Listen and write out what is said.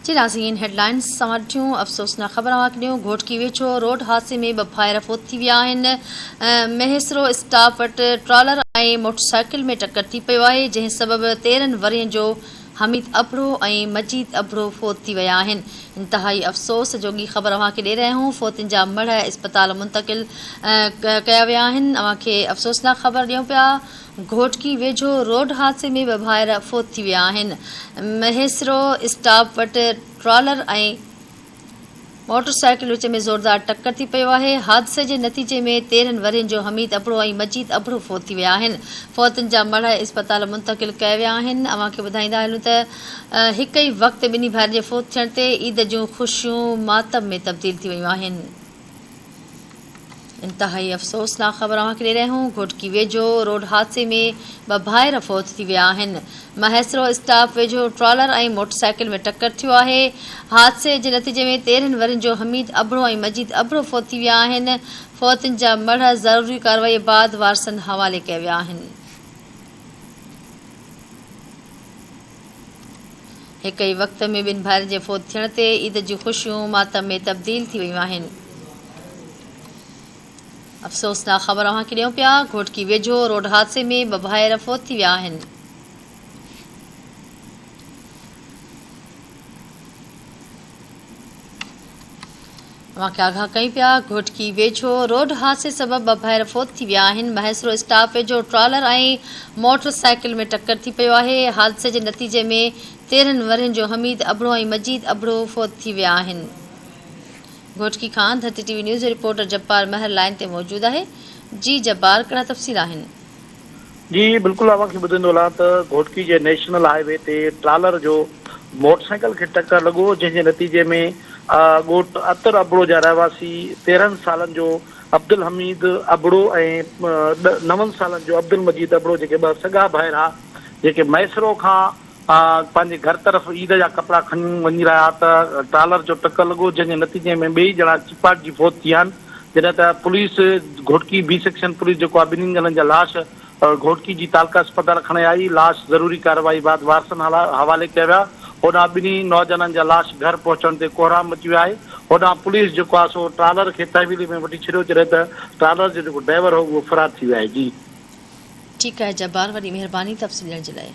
جي ناظرين head lines سان ڏٺيون افسوسناڪ خبر اوهان کي ڏيون گهوٽڪي ويجهو روڊ حادثي ۾ ٻه ڀائر فوت ٿي ويا آهن مهيسرو اسٽاپ وٽ ٽرالر ۽ موٽرسائيڪل ۾ ٽڪر ٿي پيو آهي جنهن سبب 13 ورهين جو حميد ابڙو ۽ مجيد ابڙو فوت ٿي ويا آهن انتهائي افسوس جوڳي خبر اوهان کي ڏئي رهيا آهيون فوتين جا مڙهه اسپتال منتقل ڪيا ويا آهن اوهان کي افسوسناڪ خبر ڏيون پيا گهوٽڪي ويجهو روڊ حادثي ۾ ٻه ڀائر فوت ٿي ويا آهن، مهيسرو اسٽاپ وٽ ٽرالر ۽ موٽر سائيڪل وچ ۾ زوردار ٽڪر ٿي پيو آهي، حادثي جي نتيجي ۾ 13 ورهين جو حميد ابڙو ۽ مجيد ابڙو فوت ٿي ويا آهن، فوتين جا مڙهه اسپتال منتقل ڪيا ويا آهن، اوهان کي ٻڌائيندا هلون ته هڪ ئي وقت ٻنهي ڀائرن جي فوت ٿيڻ تي عيد جون خوشيون ماتم ۾ تبديل ٿي ويون آهن. انتهائي افسوسناڪ خبر اوهان کي ڏئي رهيا آهيون گهوٽڪي ويجهو روڊ حادثي ۾ ٻه ڀائر فوت ٿي ويا آهن مهيسرو اسٽاپ ويجهو ٽرالر ۽ موٽرسائيڪل ۾ ٽڪر ٿيو آهي حادثي جي نتيجي ۾ 13 ورهين جو حميد ابڙو ۽ مجيد ابڙو فوت ٿي ويا آهن فوتين جا مڙهه ضروري ڪارروائي بعد وارثن حوالي ڪيا ويا آهن. هڪ ئي وقت ۾ ٻن ڀائرن جي فوت ٿيڻ تي عيد جون خوشيون ماتم ۾ تبديل ٿي ويون آهن. افسوسناڪ خبر اوهان کي ڏيون پيا، گهوٽڪي ويجهو روڊ حادثي ۾ ٻه ڀائر فوت ٿي ويا آهن. اوهان کي آگاهه ڪيون پيا، گهوٽڪي ويجهو روڊ حادثي سبب ٻه ڀائر فوت ٿي ويا آهن، مهيسرو اسٽاپ ويجهو ٽرالر ۽ موٽر سائيڪل ۾ ٽڪر ٿي پيو آهي، حادثي جي نتيجي ۾ 13 ورهين جو حميد ابڙو ۽ مجيد ابڙو فوت ٿي ويا آهن. گهوٽڪي کان ڌرتي ٽي وي نيوز جو رپورٽر جبار مهر لائين تي موجود آهي، جي جبار ڪهڙا تفصيل آهن. جي بلڪل اوهان کي ٻڌندو هلان ته گهوٽڪي جي نيشنل هاء وي تي ٽرالر جو موٽرسائيڪل کي ٽڪر لڳو جنهن جي نتيجي ۾ ڳوٺ عطر ابڙو جا رهواسي 13 سالن جو عبدالحميد ابڙو ۽ نون سالن جو عبدالمجيد ابڙو جيڪي ٻه سڳا ڀائر ها جيڪي مهيسرو کان پنهنجي گهر طرف عيد جا ڪپڙا کڻي وڃي رهيا ته ٽرالر جو ٽڪر لڳو جنهن جي نتيجي ۾ ٻئي ڄڻا چپاٽجي فوت ٿي ويا آهن جڏهن ته police Ghotki B section police جيڪو آهي ٻنهي ڄڻن جا لاش گهوٽڪي جي تعلقه اسپتال کڻي آئي لاش ضروري ڪارروائي بعد وارثن حوالي ڪيا ويا هوڏانهن ٻنهي نوجوانن جا لاش گهر پهچڻ تي ڪوهرام مچي ويو آهي هوڏانهن پوليس جيڪو آهي سو ٽرالر کي تحويلي ۾ وٺي ڇڏيو جڏهن ته ٽرالر جو جيڪو ڊرائيور هو اهو فرار ٿي ويو آهي جي. ٺيڪ آهي جبار وڏي مهرباني تفصيل ڏيڻ جي لاء.